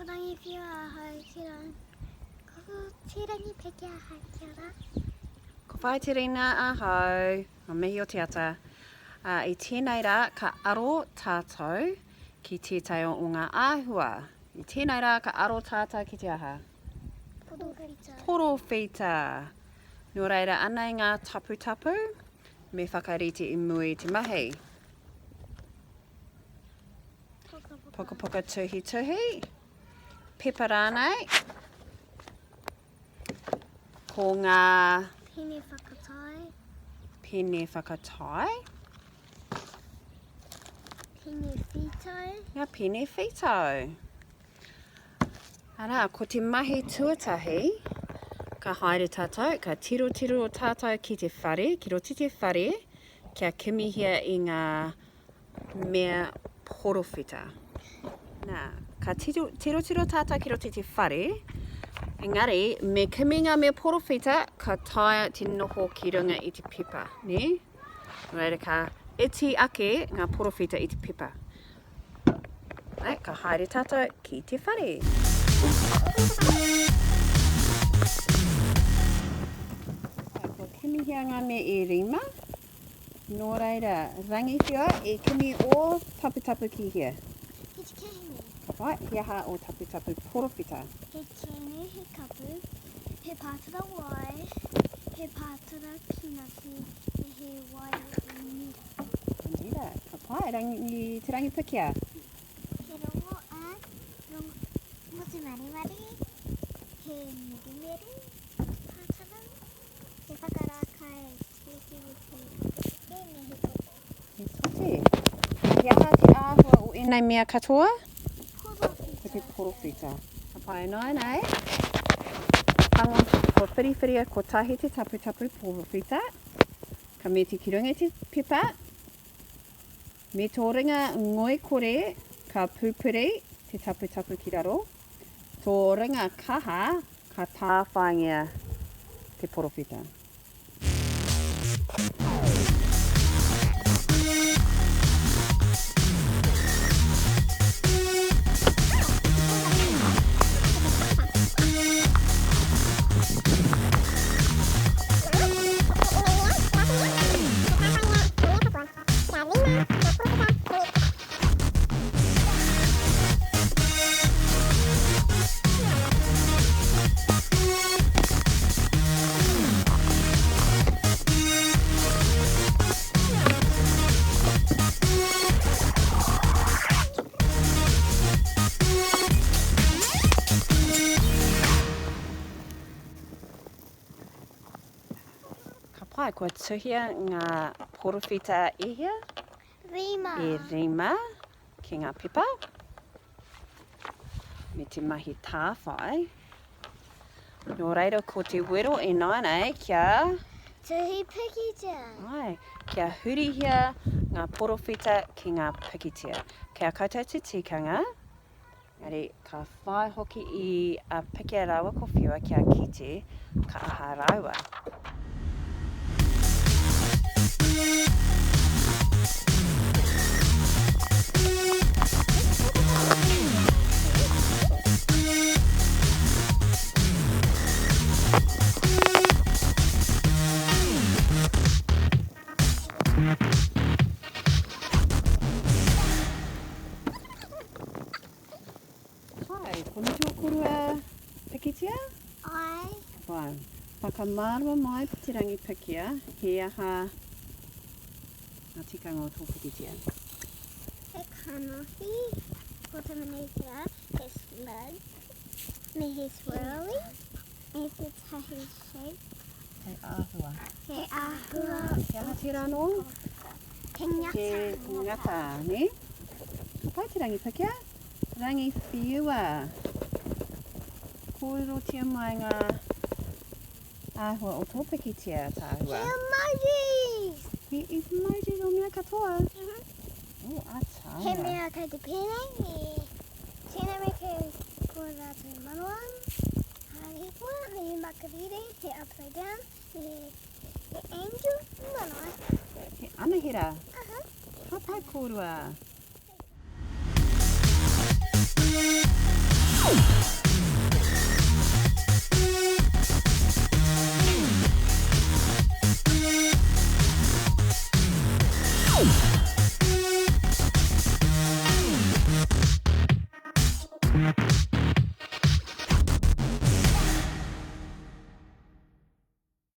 Ko Rangiwhiwa ahau, kia ora. Ko Te Rangipeke ahau, kia ora. Ko Whaiterina ahau, ngā mihi o te ata. Ā, i tēnei rā ka aro tātou ki tētahi o ngā āhua. I tēnei rā ka aro tātou ki te aha? Porowhita. Porowhita. Nō reira, anei ngā taputapu me whakarite i mua i te mahi. Pukapuka tuhituhi, pepa rānei, ko ngā... Pene whakatai. Pene whakatai. Pene whitau. Ngā pene whitau. Arā, ko te mahi tuatahi, ka haere tātou, ka tirotiro tātou ki te whare, ki roto i te whare, kia kimihia i ngā mea porowhita. Nā, ka tiro, tirotiro tātou ki roto i te whare, engari, me kimi ngā mea porowhita, ka taea te noho ki runga i te pepa, nē? Nō reira, ka iti ake ngā porowhita i te pepa. Right, ka haere tātou ki te whare. Kua kimihia ngā mea e rima. Nō reira, Rangiwhiwa, e kimi ō taputapu ki hea? Ki te kēhine. Ka pai, he aha ō taputapu porowhita? He kēne, he kapu, he pātara wai, he pātara pīnati, me he wai mira. Mira, ka pai, rangi, te rangi pikia. He rongo a rongo motumaremare, he mirimiri pātara, he whakarākai wetiweti pukepeke me he tote. He tote. He aha te āhua o ēnei mea katoa? Porowhita. Ko te porowhita. Ka pai ināianei. Tango, kua whiriwhiria kotahi te taputapu porowhita. Ka meti ki runga i te pepa, me tō ringa ngoikore ka pupuri te taputapu ki raro, tō ringa kaha ka tāwhaingia te porowhita. Ka pai, kua tuhia ngā porowhita e hia? Rima. E rima ki ngā pepa. Me te mahi tāwhai. Nō reira, ko te wero ināianei kia... Tuhi pikitia. Ai, kia hurihia ngā porowhita ki ngā pikitia. Kei a koutou te tikanga, engari ka whai hoki i a Pikia rāua ko Whiua kia kite ka aha rāua. Hi, konnichiwa korua pikitia? Ai. Wai. Whakamārama mai Te Rangi Pikia, he aha ngā tikanga o tō pikitia? He kanohi, ko te maneitea, he slug, me he swirly, me tētahi shape. He āhua. He āhua. He aha tērā anō? He ngata. He ngata, nē? Ka pai Te Rangi Pikia. Rangi Whiua. Kōrerotia mai ngā āhua o tō pikitia tāhua. He emojis! He emojis o mea katoa? Mm -hmm. Oh, ataahua. He mea kei te pēnei, he tēnei me kei ko rātou manawa. Hārihikoa, me he makariri, he upside down, me he, he angel manawa. He anahera. Uh -huh. Ka pai kōrua. Thank you.